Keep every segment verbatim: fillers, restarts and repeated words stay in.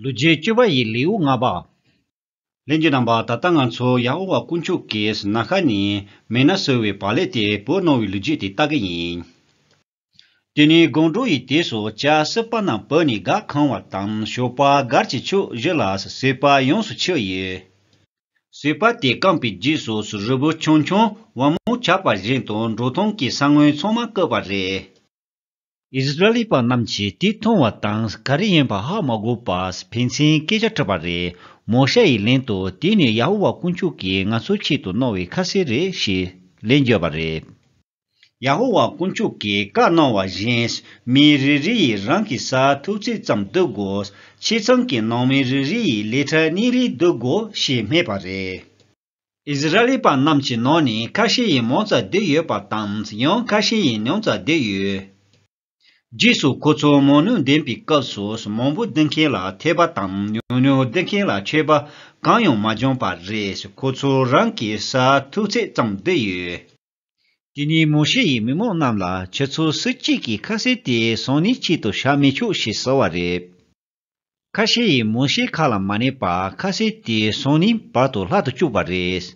ལོ་རྒྱུས་བཅུ་པ་ཡི་ལེའུ་ལྔ་པ། ལྷན་རྒྱས་རྣམ་པ། ད་ལྟ་ང་ཚོ་ཡ་ཧོ་ཝཱ་དཀོན་མཆོག་གིས་ནཱ་ཤ་ནས་མན་ན་གསོལ་བའི་བག་ལེབ་དེ་བོར་གནང་བའི་ལོ་རྒྱུས་དེ་ལྟ་གི་ཡིན། དེ་ནས་སྒང་དྲུག་ཡི་དུས་སུ་བྱ་སྲིད་པ་རྣམས་བུད་ནས་སྒར་གང་བ་དང་ཞོགས་པ་སྒར་གྱི་ཕྱོགས་བཞི་ལ་ཟོས་པ་ཡོངས་སུ་ཆགས་ཡོད། ཟོས་པ་དེ་སྐམ་པའི་རྗེས་སུ་རུས་པ་ཆུང་ཆུང་བ་མོ་ཆགས་པ་བཞིན་དུ་འབྲོག་ཐང་གི་ས་ངོས་ཚང་མ་བཀོད་པ་རེད། ཨིསི་ར་ཨེལ་པ་རྣམས་ཀྱིས་དེ་མཐོང་བ་དང་ག་རེ་ཡིན་པ་ཧ་མ་གོ་བར་ཕན་ཚུན་སྐད་ཆ་དྲིས་པ་རེད། མོ་ཤེ་ཡིས་ལན་དུ་དེ་ནི་ཡ་ཧོ་ཝཱ་དཀོན་མཆོག་གིས་ང་ཚོའི་ཆེད་དུ་གནང་བའི་ཁ་ཟས་རེད་ཞེས་ལན་བརྒྱབ་པ་རེད། ཡ་ཧོ་ཝཱ་དཀོན་མཆོག་གིས་བཀའ་གནང་བ་བཞིན་མི་རེ་རེ་ཡིས་རང་གི་ཟས་ཐོབ་ཚད་ཙམ་བསྡུ་དགོས། ཆེ་ཚང་གི་ནང་མི་རེ་རེ་ཡིས་ལི་ཊར་གཉིས་རེ་བསྡུ་དགོས་ཞེས་སྨྲས་པ་རེད། ཨིསི་ར་ཨེལ་པ་རྣམས་ཀྱི་ནང་ནས་ཁ་ཤས་ཡིས་མང་ཙམ་བསྡུས་ཡོད་པ་དང་ཡང་ཁ་ཤས་ཡིས་ཉུང་ཙམ་བསྡུས་ཡོད། རྗེས་སུ་ཁོ་ཚོ་མང་ཉུང་ལྡན་པའི་སྐབས་སུ་མང་པོ་བསྡུ་མཁན་ལ་འཐད་པ་དང་ཉུང་ཉུང་བསྡུ་མཁན་ལ་ཆད་པ་གང་ཡང་མ་བྱུང་བ་རེད། ཁོ་ཚོ་རང་གི་ཟས་ཐོབ་ཚད་ཙམ་བསྡུས་ཡོད། དེ་ནས་མོ་ཤེ་ཡིས་མི་མང་རྣམས་ལ་ཁྱེད་ཚོ་སུ་གཅིག་གིས་ཁ་ཟས་དེ་སང་ཉིན་ཆེད་དུ་བཞག་མི་ཆོག་ཞེས་ཟེར་བ་རེད། ཁ་ཤས་ཡིས་མོ་ཤེའི་ཁ་ལ་མ་ཉན་པར་ཁ་ཟས་དེ་སང་ཉིན་བར་དུ་ལྷག་ཏུ་བཅུག་པ་རེད།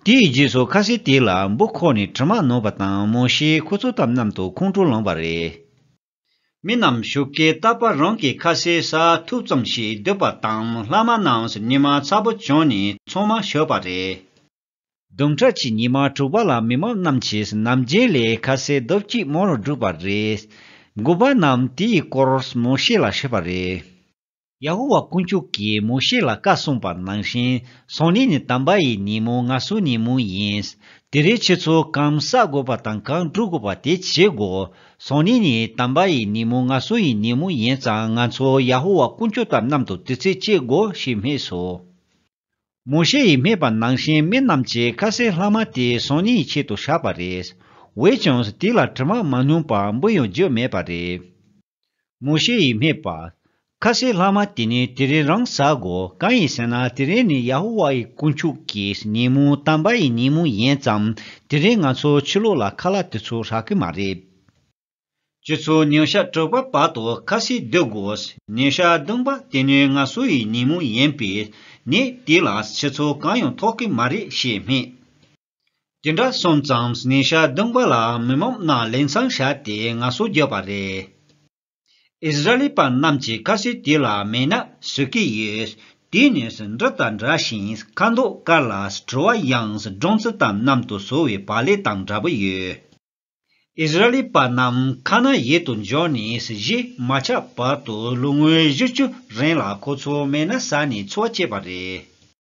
དེའི་རྗེས་སུ་ཁ་ཟས་དེ་ལ་འབུ་འཁོར་ནས་དྲི་མ་མནན་པ་དང་མོ་ཤེས་ཁོ་ཚོ་དང་མཉམ་དུ་ཁོང་ཁྲོ་ལངས་པ་རེད། མི་རྣམས་ཞོགས་ཀས་རྟག་པར་རང་གི་ཁ་ཟས་ཟ་ཐུབ་ཙམ་ཞིག་བསྡུས་པ་དང་ལྷག་མ་རྣམས་ཉི་མ་ཚ་པོ་བྱུང་ནས་ཚང་མ་ཤོར་བ་རེད། བདུན་ཕྲག་གཅིག་ཉི་མ་དྲུག་པ་ལ་མི་མང་རྣམས་ཀྱིས་ནམ་རྒྱུན་ལས་ཁ་ཟས་ལྡབ་གཅིག་མང་རུ་བསྒྲུབས་པ་རེད། འགོ་པ་རྣམས་དེའི་སྐོར་མོ་ཤེ་ལ་ཞུས་པ་རེད། ཡ་ཧོ་ཝཱ་དཀོན་མཆོག་གིས་མོ་ཤེ་ལ་བཀའ་གསུངས་པ་ནང་བཞིན་སང་ཉིན་ནི་དམ་པ་ཡི་ཉིན་མོ་ངལ་གསོའི་ཉིན་མོ་ཡིན། དེ་རིང་ཁྱེད་ཚོ་གང་བསག་དགོས་པ་དང་གང་སྒྲུབ་དགོས་པ་དེ་བྱེད་དགོས། སང་ཉིན་ནི་དམ་པ་ཡི་ཉིན་མོ་ངལ་གསོ་ཡི་ཉིན་མོ་ཡིན་ཙང་ང་ཚོ་ཡ་ཧོ་ཝཱ་དཀོན་མཆོག་དང་མཉམ་དུ་དུས་ཚོད་སྐྱེལ་དགོས་ཞེས་སྨྲས་སོ། མོ་ཤེ་ཡིས་སྨྲས་པ་ནང་བཞིན་མི་རྣམས་ཀྱིས་ཁ་ཟས་ལྷག་མ་དེ་སང་ཉིན་ཡི་ཆེད་དུ་བཞག་པ་རེད། འོན་ཀྱང་དེ་ལ་དྲི་མ་མ་མྱོང་པར་འབུ་ཡང་རྒྱུ་མེད་པ་རེད། མོ་ཤེ་ཡིས་སྨྲས་པ། ཁ་ཟས་ལྷག་མ་དེ་ནི་དེ་རིང་རང་ཟ་དགོས། གང་ཡིན་ཟེར་ན་དེ་རིང་ནི་ཡ་ཧོ་ཝཱ་ཡི་དཀོན་མཆོག་གི་ཉིན་མོ་དམ་པ་ཡི་ཉིན་མོ་ཡིན་ཙང་དེ་རིང་ང་ཚོ་ཕྱི་ལོགས་ལ་ཁ་ལག་དེ་ཚོ་རག་གི་མ་རེད། ཁྱེད་ཚོ་ཉིན་ཞག་དྲུག་པ་བར་དུ་ཁ་ཟས་བསྡུ་དགོས། ཉིན་ཞག་བདུན་པ་དེ་ནི་ངལ་གསོ་ཡི་ཉིན་མོ་ཡིན་པས་ཉིན་དེ་ལ་ཁྱེད་ཚོ་གང་ཡང་ཐོབ་ཀྱི་མ་རེད་ཞེས་སྨྲས། དེ་འདྲ་སོང་ཙང་ཉིན་ཞག་བདུན་པ་ལ་མི་མང་རྣམས་ལམ་སང་བཞག་སྟེ་ངལ་གསོ་བརྒྱབ་པ་རེད། ཨིསི་ར་ཨེལ་པ་རྣམས་ཀྱིས་ཁ་ཟས་དེ་ལ་མན་ན་ཟེར་གྱི་ཡོད། དེ་ནི་འབྲུ་དང་འདྲ་ཞིང་ཁ་མདོག་དཀར་ལ་བྲོ་བ་ཡང་སྦྲང་རྩི་དང་མཉམ་དུ་བཟོ་བའི་བག་ལེབ་དང་འདྲ་པོ་ཡོད། ཨིསི་ར་ཨེལ་པ་རྣམས་ཁ་ནན་ཡུལ་དུ་འབྱོར་ནས་གཞིས་མ་ཆགས་བར་དུ་ལོ་ངོ་བཞི་བཅུ་རིང་ལ་ཁོ་ཚོ་མན་ན་ཟ་ནས་འཚོ་བ་སྐྱེལ་བ་རེད།